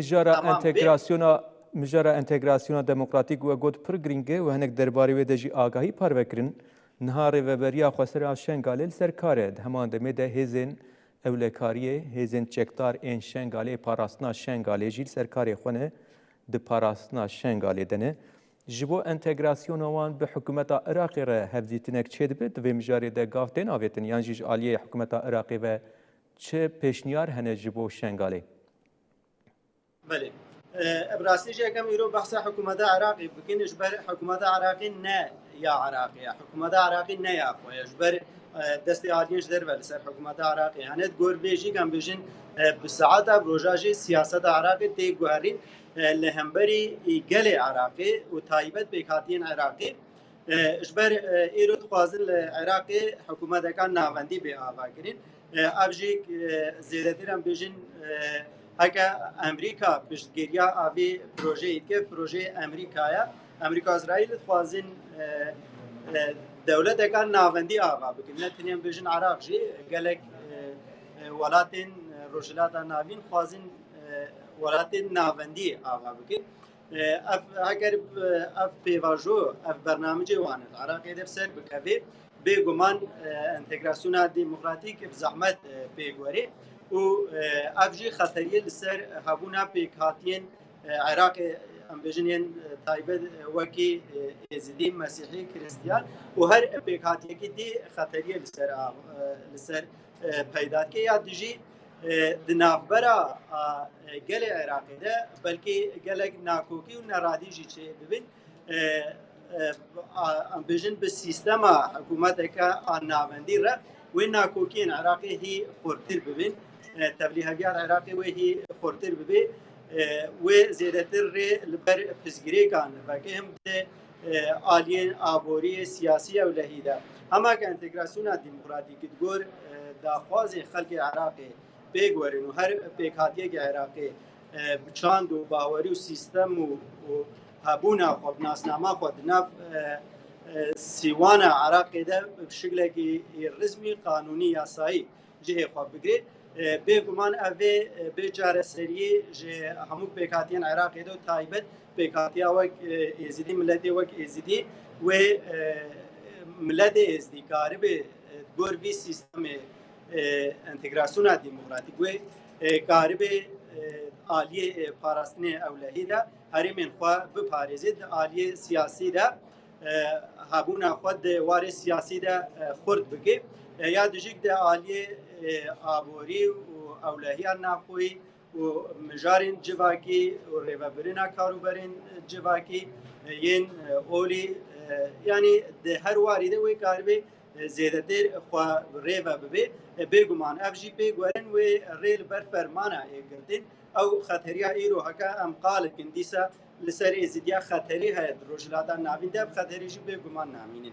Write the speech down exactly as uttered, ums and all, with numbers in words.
Mijara entegrasyona, mijara entegrasyona demokratîk we got pir girîng e û hinek derbarê wê de jî agahî parve kirin. Niha Rêveberiya Xweser a Şengalê li ser kar e. Di heman demê de hêzên ewlekariyê, hêzên çekdar ên Şengalê, parastina Şengalê jî li ser karê xwe ne, di parastina Şengalê de ne. Ji bo entegrasyona wan bi hikûmeta Iraqê re hevdîtinek çêdibe, di vê mijarê de gav tên avêtin yan jî ji aliyê hikûmeta Iraqê ve çi pêşniyar hene ji bo Şengalê? Belê. E, bi rastî jî yekem îro behsa hikûmeta Iraqê bikin, ji ber hikûmeta Iraqê ne ya Iraqê ye. Hikûmeta Iraqê ne ya xwe ye. Ji ber, e, destê aliyên ji derve li ser hikûmeta Iraqê hene. Di gor vê jî, em bêjin, e, bi saeta, bi roja jî siyaseta Iraqê tê guherîn, e, li hemberî gelê Iraqê û taybet pêkhatiyên Iraqê. E, ji ber, e, îro dixwazin li Iraqê hikûmeteka navendî bê avakirin. E, ev jî, e, zêdetir em bêjin, e, heke Amerîka piştgiriya avî projeyê dike, projeyê Amerîka ye. Amerîka û Îsraîl dixwazin, e, e, dewleteka navendî ava bikin. Ne tenê em bêjin Iraq jî, gelek, e, e, welatên, e, Rojhilata Navîn dixwazin, e, welatên navendî ava bikin. E, ev, heger, e, ev pêvajo, ev bernamicê wan li Iraqê de bi ser bikeve, bêguman, e, entegrasyona demokratîk bi zehmet, e, pê guherê û, e, ev jî xeteriyê li ser hebûna pêkhatiyên, e, Iraqê, em bêjin yên, e, taybet, e, wekî, e, Êzidî, Mesîhî, Kristiyan û her pêkhatiyekî dî xeteriyê li ser av-, e, li ser, e, peyda dike ya dijî, e, di navbera, a, e, gelê Iraqê de belkî gelek nakokî û neradî jî çê bibin. E, e, a, em bêjin bi sîstema hikûmeteke a navendî re wê nakokiyên Iraqê hî xurtir bibin. E, tevlîheviya Iraqê wê hî xurtir bibe. E, wê zêdetir rê li ber pirsgirêkan veke, him di, e, aliyên aboriyê, siyasî ewlehî de. Hema ke entegrasyona demokratîk di gor, e, daxwazê xelkê Iraqê pê guherin û her pêkhatiyekê Iraqê, e, bi çand û bawerî û sîstem û, û hebûna xwe, bi nasnama xwe di nav, e, e, sîwana Iraqê de bi şiklekî rizmî, qanûnî, yasayî cihê xwe bigire. E, bêguman ev ê, e, bê çareseriyê ji hemû pêkhatiyên Iraqê de û taybet pêkhatiya wek, e, Êzidî, miletê wek Êzidî wê, e, miletê Êzidî karibe, e, gor vî sîstemê, e, entegrasyona demokratîk wê, e, karibe, e, aliyê, e, parastinê ewlehî de herêmên xwe biparêze, di aliyê siyasî de, e, hebûna xwe di warê siyasî de, e, xurt bike. E, ya dijîk di aliyê, e, aborî û ewlehiya navxweyî û mijarên civakî û rêvebirina karûberên civakî, e, yên, e, olî, e, yanî di her warî de wê karibe, e, zêdetir xwe rê ve bibe. E, bêguman ev jî pê guherin wê rê li ber fermana ê girtin. Ew xeteriya îro heke em qal dikin, dîsa li ser Êzidiya xeterî heye, di Rojhilata Navîn de ev xeterî jî bêguman namîne.